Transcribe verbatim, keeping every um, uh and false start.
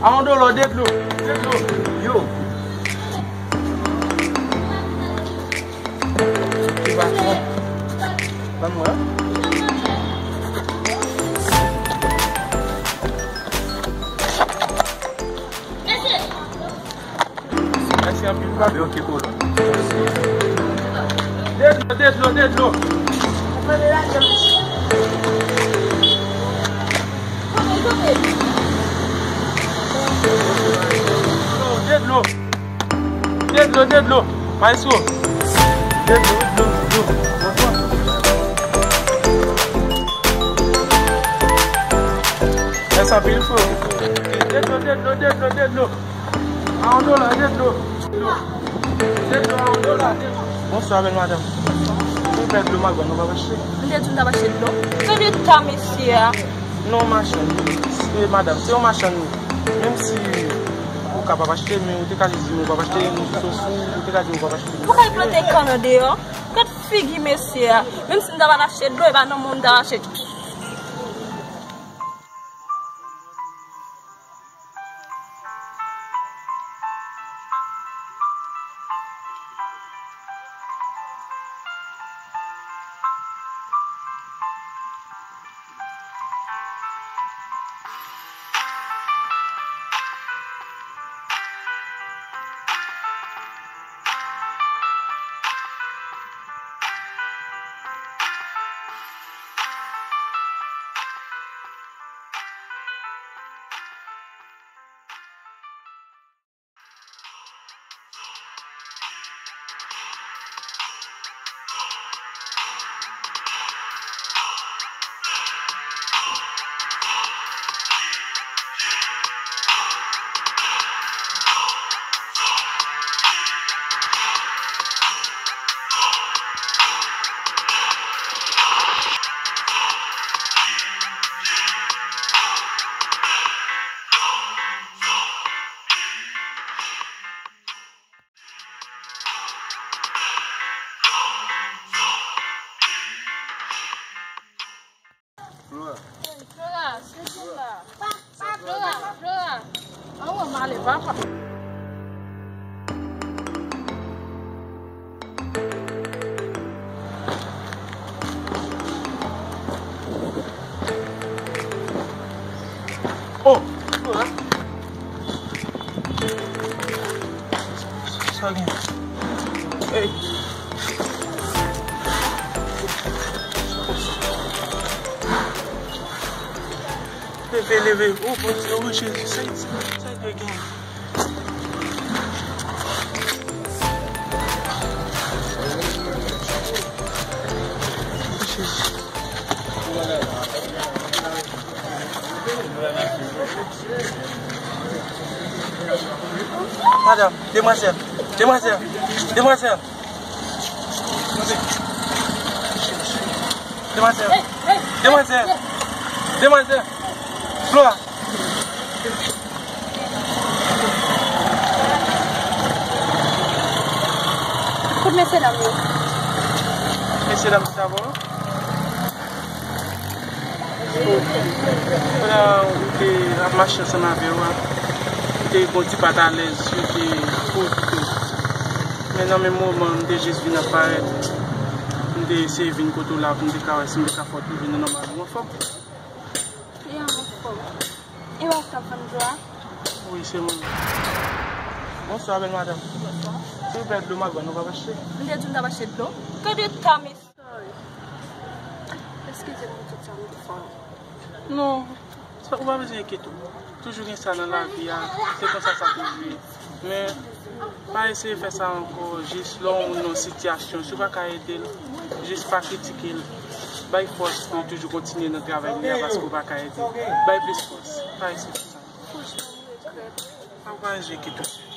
A yon dolo, de dlo, de dlo. Yo. Ki patwon? Ban mwen. Mèsi anpil, papi. Ok, kolon. De dlo, de dlo, de dlo. De dlo. De dlo, de dlo. Maestro. De dlo, de dlo, de dlo. Mèsi anpil, frè. De dlo, de dlo, de dlo, de dlo. A yon dola, de dlo. De dlo, a yon dola, de dlo. Bonswa, bèl madanm. Si w pè dlo, m ap ban nou, w ap achte? M te di w m t ap achte dlo. Fè de ta, mesye a. Non, machann. Se madanm, se yon machann, wi. Menm si ou ka p ap achte, men ou te ka jis di m ou p ap achte, nou sou sou, ou te ka di m ou p ap achte. Ou ka plante kann andeyò? Gad figi mesye a. Menm si m ta pral achte dlo, e pa nan men w m ta achte. Flora. Flora, se Flora. Flora, Flora. An wè m ale, papa. Oh, Flora. Sa gen? Hey. Leve, leve. Oh, Bondye, oh, Jezi. Sa, sa, sa gen? Madanm, demwazèl, demwazèl, demwazèl. Demwazèl, demwazèl, demwazèl. Flora. Kot mesyedam yo? Mesyedam ki t avè w? Pandan m te ap mache ansanm avè w a, m te gen yon ti pa t alèz, m te twò okipe. Men nan menm moman, m te jis vin ap parèt. M te eseye vin kote w la pou m te ka wè si m te ka fè w tounen nan nòmal. Ou anfòm? Ya, m anfòm. E w k t ap vann dlo a? Wi, se mwen. Bonswa, bèl madanm. Bonswa. Si w pè dlo, m ap ban nou, w p ap achte? M te di w m t ap achte dlo. Gade ta, mesye. Sorry. Eskize m pou tout sa m te fè w. Non, sa, ou pa bezwen enkyete w. Toujou gen sa nan lavi a, se konsa sa toujou ye. Men, pa eseye fè sa ankò, jis lè yon moun nan yon sitiyasyon, si w pa ka ede l, jis pa kritike l. Bay fòs pou l toujou kontinye nan travay li a, paske w pa ka ede l. Bay plis fòs, pa eseye fè sa. Franchman, m regrèt. Pa, pa enkyete w.